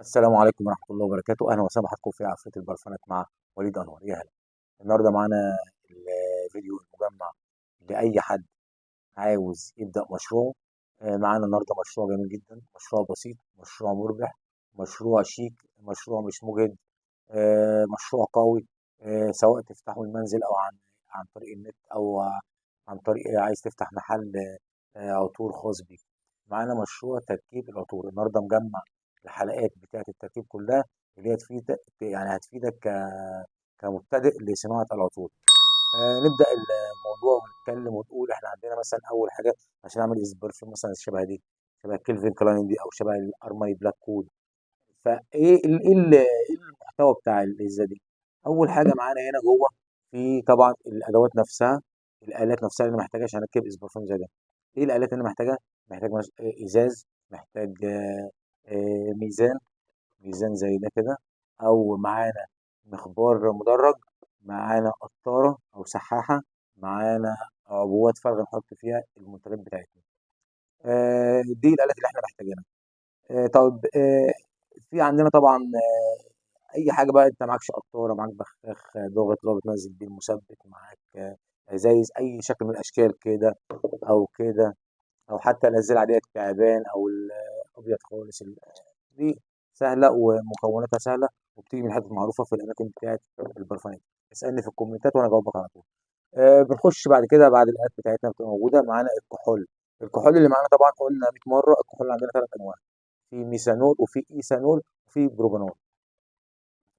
السلام عليكم ورحمة الله وبركاته. أهلا وسهلا بحضراتكم في عفريت البرفانات مع وليد أنور. يا هلا. النهارده معانا الفيديو المجمع لأي حد عاوز يبدأ مشروعه. معانا النهارده مشروع جميل جدا، مشروع بسيط، مشروع مربح، مشروع شيك، مشروع مش مجهد، مشروع قوي، سواء تفتحه المنزل أو عن طريق النت أو عن طريق عايز تفتح محل عطور خاص بيك. معانا مشروع تركيب العطور النهارده، مجمع الحلقات بتاعة التركيب كلها اللي هي تفيدك، يعني هتفيدك كمبتدئ لصناعة العطور. نبدأ الموضوع ونتكلم ونقول احنا عندنا مثلا أول حاجة عشان أعمل إزازة perfume مثلا شبه دي، شبه كيلفين كلاين دي، أو شبه الأرماني Black Code. فإيه إيه المحتوى بتاع الإزازة دي؟ أول حاجة معانا هنا جوه في طبعا الأدوات نفسها، الآلات نفسها اللي أنا محتاجها عشان أركب إزازة perfume زي ده. إيه الآلات اللي أنا محتاجها؟ محتاج إزاز، محتاج ميزان، ميزان زي ده كده، أو معانا مخبار مدرج، معانا قطارة أو سحاحة، معانا عبوات فارغة نحط فيها المنتجات بتاعتنا. دي الآلات اللي احنا محتاجينها. طب في عندنا طبعا أي حاجة بقى، أنت معكش قطارة، معاك بخاخ ضاغط اللي هو بتنزل بيه المثبت، معاك ازايز أي شكل من الأشكال كده أو كده، أو حتى الأزايز العادية التعبان أو الأبيض خالص. دي سهلة ومكوناتها سهلة وبتيجي من حتت معروفة في الأماكن بتاعت البرفانات. اسألني في الكومنتات وأنا أجاوبك على طول. بنخش بعد كده بعد الآلات بتاعتنا بتبقى موجودة معانا الكحول. الكحول اللي معانا طبعا قلنا 100 مرة، الكحول عندنا 3 أنواع، في ميثانول وفي إيثانول وفي بروبانول.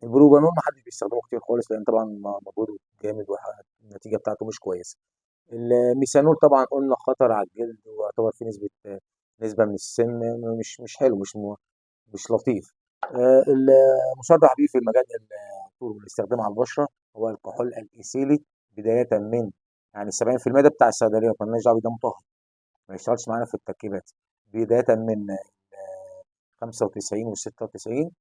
البروبانول ما حدش بيستخدمه كتير خالص لأن طبعا مجهوده جامد والنتيجة بتاعته مش كويسة. الميثانول طبعا قلنا خطر على الجلد ويعتبر فيه نسبة من السم مش حلو، مش لطيف. المصرح بيه في المجال العطور والاستخدام على البشرة هو الكحول الإيثيلي، بداية من سبعين في المية ده بتاع الصيدلية، مالناش دعوة بيه، ده مطهر ما يشتغلش معانا في التركيبات. بداية من خمسة وتسعين وستة وتسعين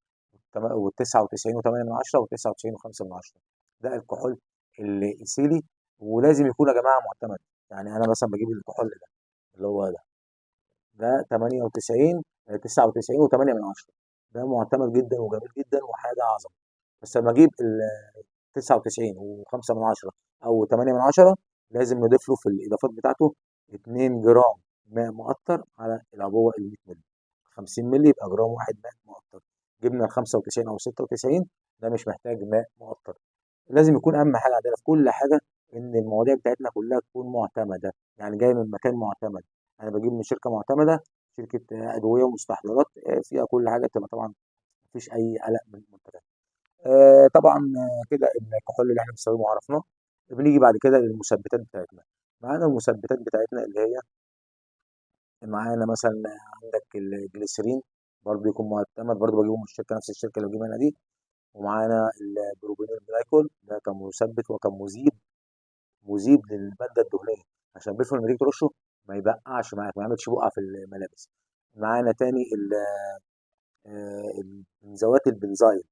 وتسعة وتسعين وتمانية من عشرة وتسعة وتسعين وخمسة من عشرة، ده الكحول الإيثيلي. ولازم يكون يا جماعة معتمد. أنا مثلا بجيب الكحول ده اللي هو ده تمانية وتسعين، تسعة وتسعين وتمانية من عشرة، ده معتمد جدا وجميل جدا وحاجة عظمة. بس لما أجيب ال تسعة وتسعين وخمسة من عشرة أو تمانية من عشرة لازم نضيف له في الإضافات بتاعته 2 جرام ماء مقطر على العبوة ال 100 مللي، 50 مللي يبقى جرام واحد ماء مقطر. جبنا ال 95 أو 96 ده مش محتاج ماء مقطر. لازم يكون أهم حاجة عندنا في كل حاجة إن المواضيع بتاعتنا كلها تكون معتمدة، يعني جاية من مكان معتمد. أنا بجيب من شركة معتمدة، شركة أدوية ومستحضرات، فيها كل حاجة، تبقى طبعاً مفيش أي قلق من المنتجات. طبعاً، كده الكحول اللي احنا بنستخدمه عرفناه. بنيجي بعد كده للمثبتات بتاعتنا. معانا المثبتات بتاعتنا اللي هي معانا مثلاً عندك الجليسرين برضه يكون معتمد، برضه بجيبه من الشركة، نفس الشركة اللي بجيبها أنا دي. ومعانا البروبينيل جلايكول ده كمثبت وكمذيب، مذيب للمادة الدهنية عشان البرفيوم لما تيجي ترشه ما يبقعش معاك، ما يعملش بقع في الملابس. معانا تاني البنزوات البنزايل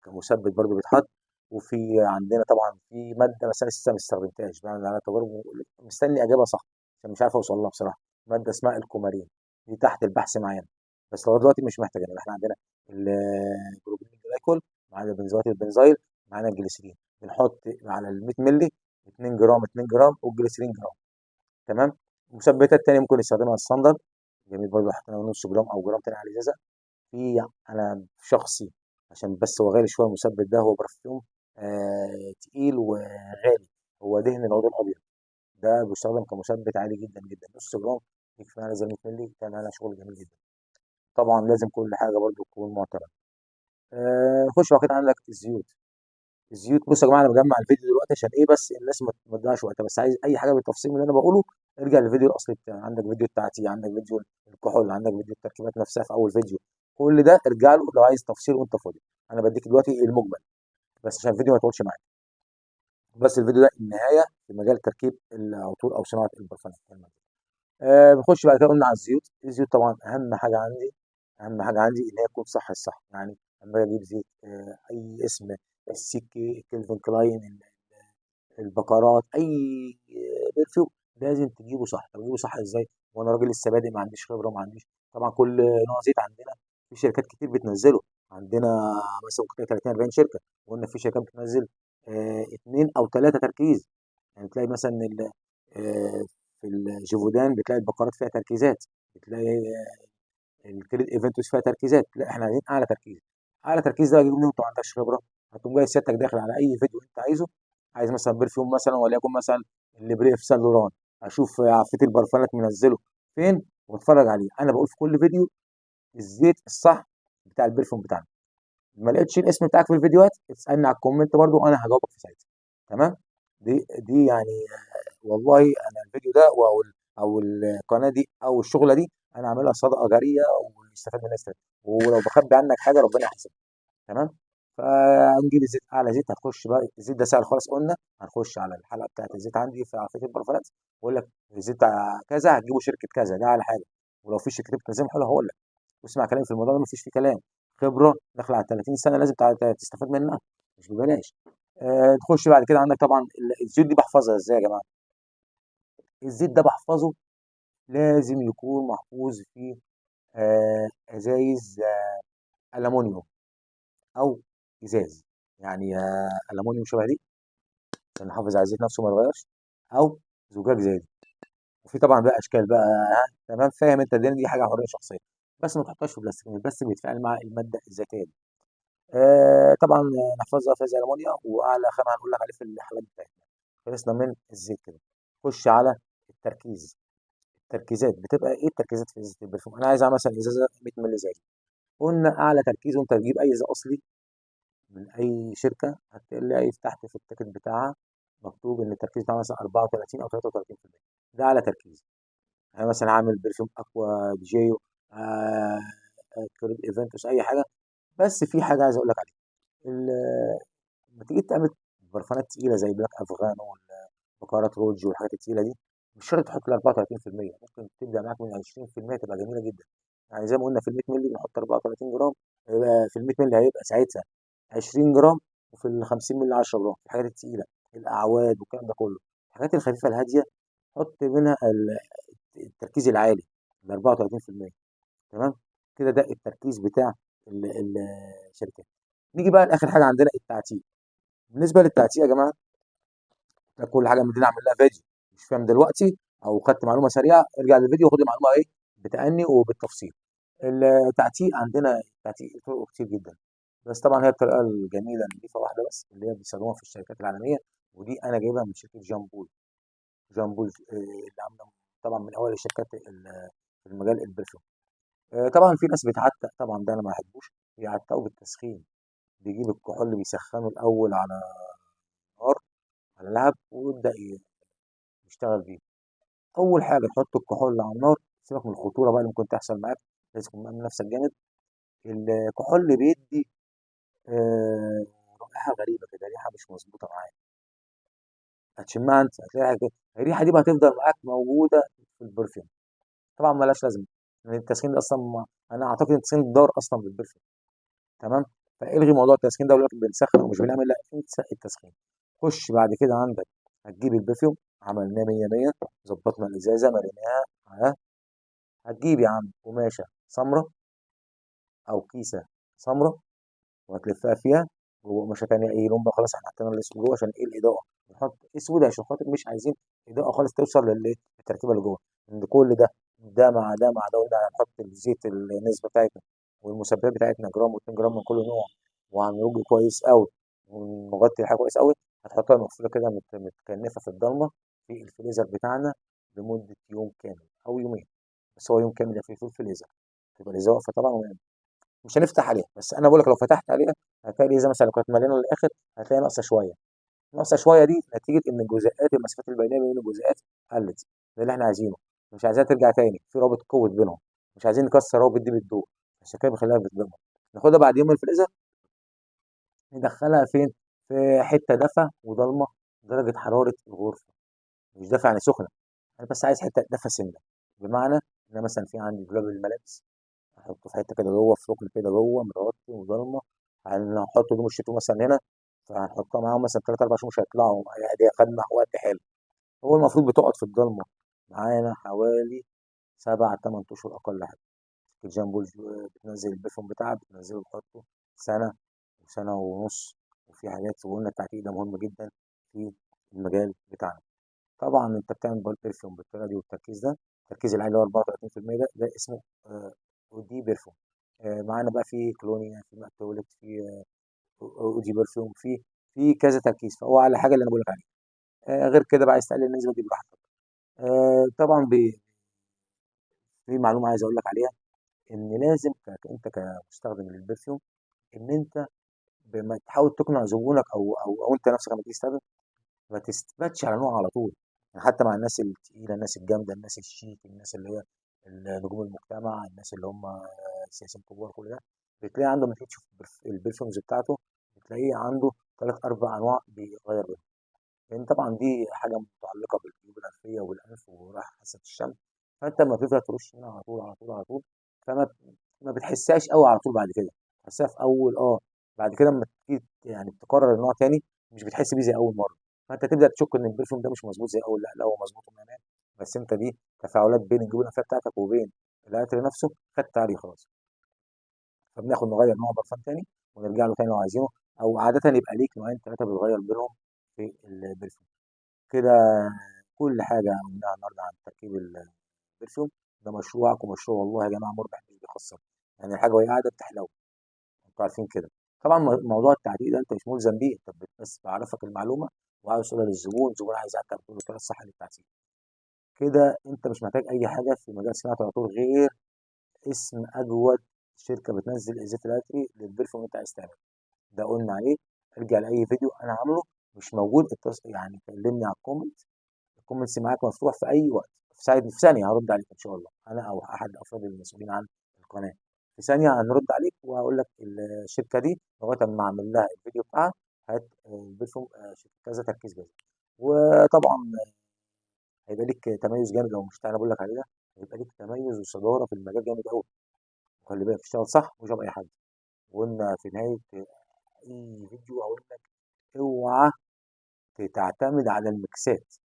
كمثبت برضو بيتحط. وفي عندنا طبعا في مادة بس أنا لسه ما استخدمتهاش، بعمل عليها تجارب ومستني أجيبها صح عشان مش عارف أوصل لها بصراحة. مادة اسمها الكومارين، دي تحت البحث معانا بس لغاية دلوقتي مش محتاجينها. احنا عندنا البروبينيل جلايكول، معانا البنزوات البنزايل، معانا الجليسرين. بنحط على ال 100 مللي 2 جرام، 2 جرام، والجليسرين جرام. تمام. مثبتات تانية ممكن نستخدمها الصندل، جميل برضه، حطينا نص جرام أو جرام تاني على الإزازة. في أنا شخصي عشان بس هو غالي شوية المثبت ده، هو برفيوم تقيل وغالي، هو دهن العود الأبيض، ده بيستخدم كمثبت عالي جدا جدا. نص جرام يكفي معانا زي 100 مللي، كان معانا شغل جميل جدا. طبعا لازم كل حاجة برضه تكون معتمدة. نخش بعد كده عندك الزيوت. الزيوت بصوا يا جماعة، أنا بجمع الفيديو دلوقتي عشان إيه؟ بس الناس ما تضيعش وقتها، بس عايز أي حاجة بالتفصيل من اللي أنا بقوله ارجع للفيديو الأصلي بتاعي. عندك فيديو التعتيق، عندك فيديو الكحول، عندك فيديو التركيبات نفسها في أول فيديو، كل ده ارجع له لو عايز تفصيل وأنت فاضي. أنا بديك دلوقتي المجمل بس عشان الفيديو ما يطولش معاك. بس الفيديو ده النهاية في مجال تركيب العطور أو صناعة البرفانات. بنخش بعد كده قلنا على الزيوت. الزيوت طبعا أهم حاجة عندي إن هي تكون صح الصح. لما أجي أجيب زيت، أي اسم، السيكي، كيلفين كلاين، البكرات، أي برفيوم لازم تجيبه صح. طب اجيبه صح ازاي وانا راجل لسه بادئ ما عنديش خبره وما عنديش؟ طبعا كل نوع زيت عندنا في شركات كتير بتنزله، عندنا مثلا ممكن تلاقي 30 40 شركة، وقلنا في شركات بتنزل 2 او 3 تركيز. يعني تلاقي مثلا في الجيفودان بتلاقي البقرات فيها تركيزات، بتلاقي الكريد ايفنتوس فيها تركيزات. لا احنا عايزين اعلى تركيز. اعلى تركيز ده هجيبه منين وانت ما عندكش خبره؟ هتقوم جاي سيادتك داخل على اي فيديو انت عايزه، عايز مثلا perfume مثلا، وليكن مثلا الليبري في سان لوران، اشوف عفريت البرفانات منزله فين واتفرج عليه. انا بقول في كل فيديو الزيت الصح بتاع ال perfume بتاعنا. ما لقيتش الاسم بتاعك في الفيديوهات اسالني على ال comment برضو وانا هجاوبك في ساعتها. تمام؟ دي يعني والله انا الفيديو ده او القناة دي او الشغلة دي انا عاملها صدقه جارية ويستفاد منها الناس، ولو بخبي عنك حاجة ربنا يحاسبك. تمام؟ فهنجيب الزيت، اعلى زيت. هتخش بقى الزيت ده سهل خالص، قلنا هنخش على الحلقة بتاعت الزيت عندي في عفريت البرفانات، واقول لك الزيت بتاع كذا هتجيبه شركة كذا، ده اعلى حاجة. ولو في شركتين بتنزلهم حلو هقول لك، واسمع كلامي في الموضوع ده مفيش فيه كلام. خبره داخله على 30 سنة لازم تستفاد منها، مش ببلاش. تخش بعد كده عندك طبعا الزيوت دي بحفظها ازاي يا جماعة؟ الزيت ده بحفظه لازم يكون محفوظ في ازايز الومنيوم او ازاز، يعني الومنيوم شبه دي عشان نحافظ على الزيت نفسه ما يتغيرش، او زجاج زي دي. وفي طبعا بقى اشكال بقى، ها تمام، فاهم انت الدنيا دي حاجة حرية شخصية، بس ما تحطهاش في بلاستيك، البلاستيك بيتفاعل مع المادة الذاتية دي. طبعا نحفظها في الالومنيا، واعلى خامة هنقول لك عليه في الحلقات بتاعتنا. خلصنا من الزيت كده، خش على التركيز. التركيزات بتبقى ايه التركيزات في ازازة ال perfume؟ انا عايز اعمل مثلا ازازة 100 مللي زي دي، قلنا اعلى تركيز، وانت تجيب اي ازازة اصلي من اي شركة هتلاقي تحت في ال ticket بتاعها مكتوب ان التركيز بتاعها مثلا 34 او 33%، ده اعلى تركيز. انا مثلا عامل perfume اكوا ديجيو، كريد ايفنتوس، اي حاجة. بس في حاجة عايز اقول لك عليها، لما تيجي تعمل برفانات تقيلة زي بلاك افغان والبكارات روج والحاجات التقيله دي، مش شرط تحط ال 34%، ممكن تبدا معاك من 20% تبقى جميلة جدا. يعني زي ما قلنا في ال 100 مللي بنحط 34 جرام، هيبقى في ال 100 مللي هيبقى ساعتها 20 جرام، وفي ال 50 مللي 10 جرام. الحاجات التقيله الاعواد والكلام ده كله. الحاجات الخفيفة الهادية حط منها التركيز العالي ال 34%. تمام كده، ده التركيز بتاع الشركات. نيجي بقى لاخر حاجة عندنا، التعتيق. بالنسبة للتعتيق يا جماعة، ده كل حاجة من دي اعمل لها فيديو، مش فاهم دلوقتي او خدت معلومة سريعة ارجع للفيديو وخد المعلومة ايه بتأني وبالتفصيل. التعتيق عندنا التعتيق طرق كتير جدا، بس طبعا هي الطريقة الجميلة النظيفة واحدة بس اللي هي بيستخدموها في الشركات العالمية، ودي انا جايبها من شركة جامبول. جامبول اللي عامله طبعا من اول الشركات في المجال ال perfume. طبعا في ناس بتعتق، طبعا ده انا ما بحبوش، بيعتقوا بالتسخين، بيجيب الكحول بيسخنه الاول على نار على لهب ويبدا يشتغل بيه. اول حاجة تحط الكحول على النار، سيبك من الخطورة بقى اللي ممكن تحصل معاك، لازم تكون مأمن نفسك جامد. الكحول بيدي رائحة غريبة كده، ريحه مش مظبوطة معاك، هتشمها انت هتلاقي ريحه كده، الريحة دي بقى هتفضل معاك موجودة في ال perfume. طبعا ملهاش لازمه، لان التسخين ده اصلا انا اعتقد ان التسخين ضار اصلا بال perfume. تمام، فالغي موضوع التسخين ده، ودلوقتي بنسخن ومش بنعمل، لا انسى التسخين. خش بعد كده عندك هتجيب ال perfume، عملناه 100 100، ظبطنا الازازه مليناها، ها هتجيب يا عم قماشة سمراء او كيسه سمراء وهتلفها فيها جوه قماشة تانية اي لون بقى، خلاص احنا حطينا الاسود جوه عشان ايه؟ الاضاءة، بنحط اسود عشان خاطر مش عايزين اضاءه خالص توصل للتركيبه اللي جوه، ان كل ده ده مع ده مع ده، وده هنحط الزيت النسبة بتاعتنا والمسببات بتاعتنا جرام و2 جرام من كل نوع، وهنرج كويس قوي ونغطي الحاجة كويس قوي. هتحطها مقفولة كده متكنفه في الضلمة في الفريزر بتاعنا لمدة يوم كامل او يومين، بس هو يوم كامل في الفريزر، تبقى الازازه واقفة طبعا مش هنفتح عليها. بس انا بقول لك لو فتحت عليها هتلاقي الازازه مثلا لو كانت مليانة للاخر هتلاقي ناقصه شوية، ناقصه شوية دي نتيجة ان الجزيئات المسافات البينية بين الجزيئات قلت، ده اللي احنا عايزينه، مش عايزاها ترجع تاني، في رابط قوة بينهم، مش عايزين نكسر رابط دي بالضوء، عشان كده بنخليها بالضوء. ناخدها بعد يوم من الفريزر ندخلها فين؟ في حتة دفا وضلمه، درجه حرارة الغرفة، مش دافع يعني سخنة، انا بس عايز حتة دفا سنة، بمعنى ان انا مثلا في عندي دولاب الملابس احطه في حتة كده جوه، في ركن كده جوه متغطي وضلمه، هنحط هدوم الشتوي مثلا هنا، فهنحطها معاهم مثلا 3 4 شهور مش هيطلعوا، دي خدنا وقت حلو. هو المفروض بتقعد في الضلمة معانا حوالي 7 8 اشهر اقل حاجة. الجامبول بتنزل ال perfume بتاعها، بتنزله بتحطه سنة وسنة ونص، وفي حاجات. وقلنا التعتيق ده مهم جدا في المجال بتاعنا. طبعا انت بتعمل perfume بالطريقة دي والتركيز ده، التركيز العالي اللي هو 34% ده اسمه eau de parfum. معانا بقى في كلونيا، في مقتولت، في eau de parfum، في كذا تركيز، فهو على حاجة اللي انا بقول لك عليها. غير كده بقى عايز تقلل النسبة دي براحتك. طبعا في معلومة عايز اقول لك عليها، ان لازم انت كمستخدم لل perfume ان انت بما تحاول تقنع زبونك او انت نفسك لما تيجي تستخدم ما تثبتش على نوع على طول. يعني حتى مع الناس التقيله، الناس الجامدة، الناس الشيك، الناس اللي هي نجوم المجتمع، الناس اللي هم سياسيين كبار، كل ده بتلاقي عنده لما تيجي تشوف ال perfumes بتاعته بتلاقيه عنده 3 4 انواع بيغير بينهم. لان طبعا دي حاجة متعلقه بالجيوب الانفيه والانف وراحة حاسه الشم، فانت لما بتفضل ترش منها على طول على طول على طول، فما ما بتحسهاش قوي على طول. بعد كده تحسها في اول، بعد كده لما تيجي يعني تكرر النوع تاني مش بتحس بيه زي اول مرة، فانت تبدا تشك ان ال perfume ده مش مظبوط زي اول. لا لا، هو مظبوط وتمام، بس انت دي تفاعلات بين الجيوب الانفيه بتاعتك وبين العطر نفسه خدت عليه خلاص. فبناخد نغير نوع برفان تاني ونرجع له تاني لو عايزينه، او عادة يبقى ليك نوعين 3 بتغير بينهم في ال perfume. كده كل حاجة قلناها النهارده عن تركيب ال perfume. ده مشروعك، ومشروع والله يا جماعة مربح مش بيخسر، يعني الحاجة وهي قاعدة بتحلو، انتوا عارفين كده. طبعا موضوع التعتيق ده انت مش ملزم بيه، انت بس بعرفك المعلومة وعاوز تقولها للزبون، الزبون عايز يعتق بتقول له الطريقة الصح للتعتيق. كده انت مش محتاج اي حاجة في مجال صناعة العطور غير اسم اجود شركة بتنزل الزيت العطري لل perfume اللي انت عايز تعمله. ده قلنا عليه، ارجع لاي فيديو انا عامله مش موجود، يعني كلمني على ال comment، ال comments معاك مفتوح في اي وقت، في ثانية هرد عليك ان شاء الله، انا او احد افراد المسؤولين عن القناة، في ثانية هنرد عليك وهقول لك الشركة دي لغاية اما اعمل لها الفيديو بتاعها، هات ال perfume كذا تركيز كذا. وطبعا هيبقى ليك تميز جامد لو مش انا بقول لك عليه ده، هيبقى ليك تميز وصداره في المجال جامد قوي. وخلي بالك اشتغل صح ومش اي حد. وقلنا في نهاية اي فيديو هقول لك اوعى تعتمد على الميكسات،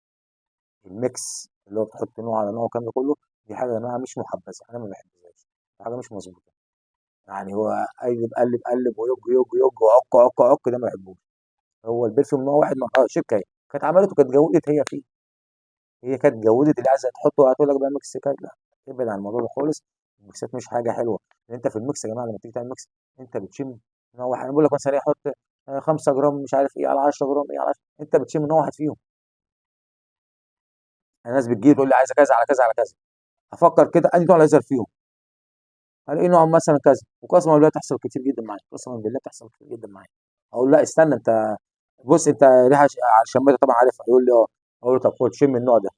ال mix اللي هو بتحط نوع على نوع والكلام ده كله، دي حاجة يا جماعة مش محبذه، انا ما بحبهاش، حاجة مش مظبوطة. يعني هو قلب قلب قلب ويج يج يج وعك عك عك، ده ما بحبوش. هو ال perfume نوع واحد، نوع شركة هي كانت عملته، كانت جودت هي فيه، هي كانت جودت اللي عايزه تحطه هتقول لك بقى mix كده، لا ابعد عن الموضوع ده خالص. الميكسات مش حاجة حلوة، لان انت في ال mix يا جماعة لما تيجي تعمل mix انت بتشم نوع واحد. انا بقول لك مثلا ايه، حط 5 جرام مش عارف ايه على 10 جرام ايه على 10، انت بتشم نوع واحد فيهم. الناس بتجي تقول لي عايزه كذا على كذا على كذا، افكر كده انهي نوع اللي هيظهر فيهم، الاقي نوع مثلا كذا. وقسما بالله تحصل كتير جدا معايا، قسما بالله تحصل كتير جدا معايا. اقول لا استنى انت بص، انت ريحه شميتها طبعا عارفها، يقول لي اه، اقول له طب خد شم النوع ده،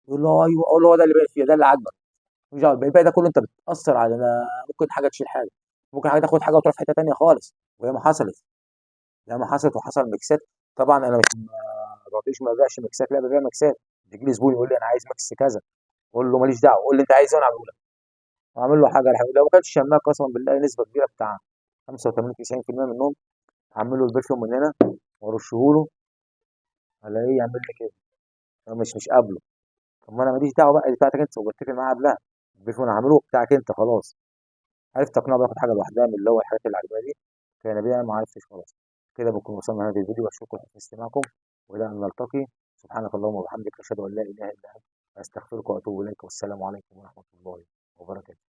يقول له ايوه، اقول له هو ده اللي باين فيه، ده اللي عاجبك، مش عارف الباقي ده كله انت بتاثر على، ممكن حاجة تشيل حاجة، ممكن حاجة تاخد حاجة وتروح في حتة ثانية خالص، وهي ما حصلت، لا ما حصلت وحصل ميكسات. طبعا انا مش ما بعطيش، ما ببيعش ميكسات، لا ببيع ميكسات. بيجي لي زبون يقول لي انا عايز mix كذا، اقول له ماليش دعوه، قول لي انت عايز ايه وانا اعمله لك، اعمل له حاجة. الحمد لله لو ما كانش شماها قسما بالله نسبه كبيرة بتاع 85 90% منهم اعمل له ال perfume من هنا وارشه له، الاقيه يعمل لي كده، انا مش قابله. طب ما انا ماليش دعوه بقى، دي بتاعتك انت وبتفق معاها قبلها، ال perfume انا هعمله بتاعك انت خلاص. عرفت اقنعه باخد حاجة لوحدها من اللي هو الحاجات اللي عجباني دي، كان بيها ما عرفتش خلاص. كده بنكون وصلنا لنهاية الفيديو، واشكركم لحسن استماعكم، والى ان نلتقي. سبحانك اللهم وبحمدك، اشهد ان لا اله الا انت، استغفرك واتوب اليك، والسلام عليكم ورحمة الله وبركاته.